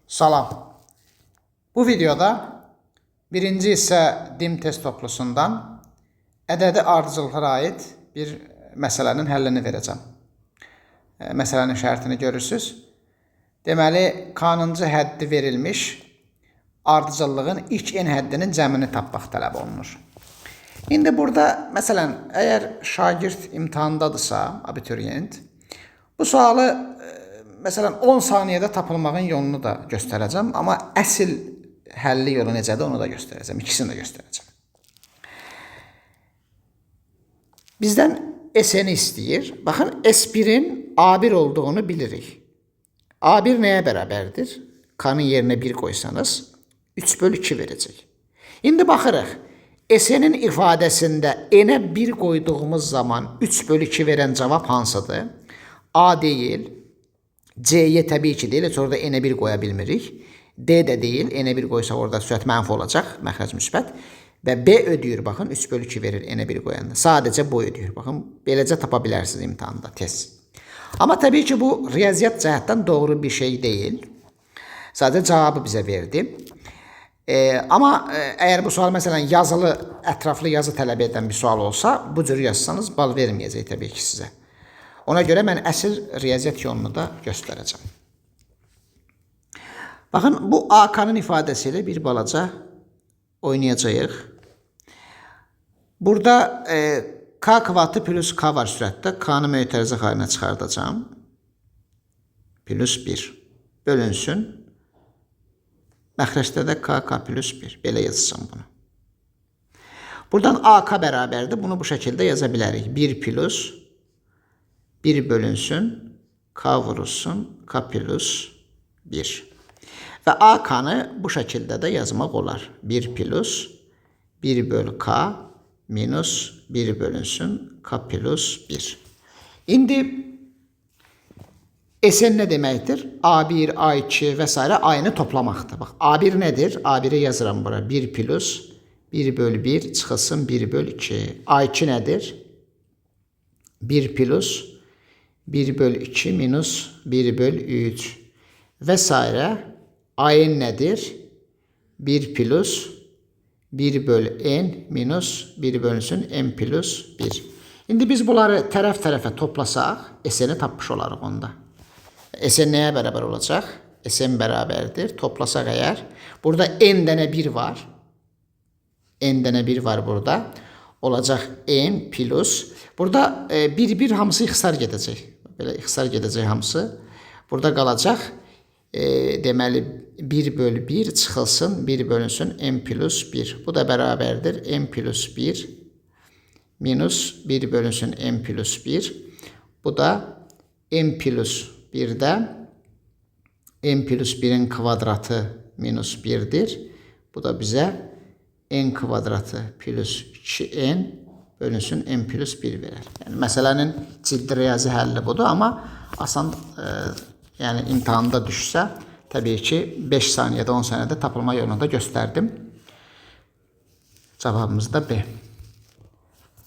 Salam. Bu videoda birinci hissə DİM test toplusundan ədədi ardıcıllıqlara aid bir məsələnin həllini verəcəm. Məsələnin şərtini görürsüz. Deməli, K-cı həddi verilmiş ardıcıllığın ilk n həddinin cəmini tapmaq tələb olunur. İndi burada, məsələn, əgər şagird imtahandadırsa, abituriyent, bu sualı məsələn 10 saniyədə tapılmağın yolunu da göstərəcəm, amma əsl həlli yolu necədir onu da göstərəcəm. İkisini də göstərəcəm. Bizdən SN istəyir. Baxın, S1-in A1 olduğunu bilirik. A1 nəyə bərabərdir? K-nın yerinə 1 qoysanız 3 bölü 2 verəcək. İndi baxırıq. SN-in ifadəsində n-ə 1 qoyduğumuz zaman 3 bölü 2 verən cavab hansıdır? A deyil. C-yə təbii ki deyil, heç orada n-ə 1 qoya bilmirik. D də deyil, n-ə 1 qoysaq orada sürət mənfi olacaq, məxrəc müsbət. Və B ödəyir, baxın, 3 bölü 2 verir n-ə 1 qoyanda. Sadəcə bu ödəyir. Baxın, beləcə tapa bilərsiniz imtahanda tez. Amma təbii ki, bu riyaziyyat cəhətdən doğru bir şey deyil. Sadəcə cavabı bizə verdi. Amma əgər bu sual məsələn yazılı, ətraflı yazı tələb edən bir sual olsa, bu cür yazsanız bal verməyəcək təbii ki sizə. Ona görə mən əsl riyaziyyat yolunu da göstərəcəm. Baxın, bu AK-nın ifadəsi ilə bir balaca oynayacağıq. Burada K kvadratı plus K var sürətdə. K-nı mötərizə xarinə çıxardacağam. Plus 1 bölünsün. Məxrəcdə də K, K plus 1. Belə yazacağam bunu. Buradan AK bərabərdir. Bunu bu şəkildə yaza bilərik. 1 plus 1 bölünsün, K vurulsun, K plus 1. Və AK-nı bu şəkildə də yazmaq olar. 1 plus 1 böl K minus 1 bölünsün, K plus 1. İndi SN nə deməkdir? A1, A2 və s. A-nı toplamaqdır. Bax, A1 nədir? A1-i yazıram bura. 1 plus 1 böl 1 çıxılsın 1 böl 2. A2 nədir? 1 plus 1 böl 2 minus 1 böl 3 və s. AN nədir? 1 plus 1 böl n minus 1 bölünsün n plus 1. İndi biz bunları tərəf tərəfə toplasaq, SN-i tapmış olarıq onda. SN nəyə bərabər olacaq? SN bərabərdir. Toplasaq əgər. Burada n dənə 1 var. N dənə 1 var burada. Olacaq n plus. Burada 1-1 hamısı ixtisar gedəcək. Belə ixtisar gedəcək hamısı. Burada qalacaq. Deməli 1 böl 1 çıxılsın 1 bölünsün n plus 1. Bu da bərabərdir n plus 1 minus 1 bölünsün n plus 1. Bu da n plus 1-də n plus 1-in kvadratı minus 1-dir. Bu da bizə n kvadratı plus 2n bölünsün n plus 1 verər. Yəni məsələnin ciddi riyazi həlli budur, amma asan yəni imtahanda düşsə, təbii ki 5 saniyədə, 10 saniyədə tapılma yolunu da göstərdim. Cavabımız da B.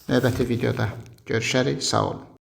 Növbəti videoda görüşərik. Sağ olun.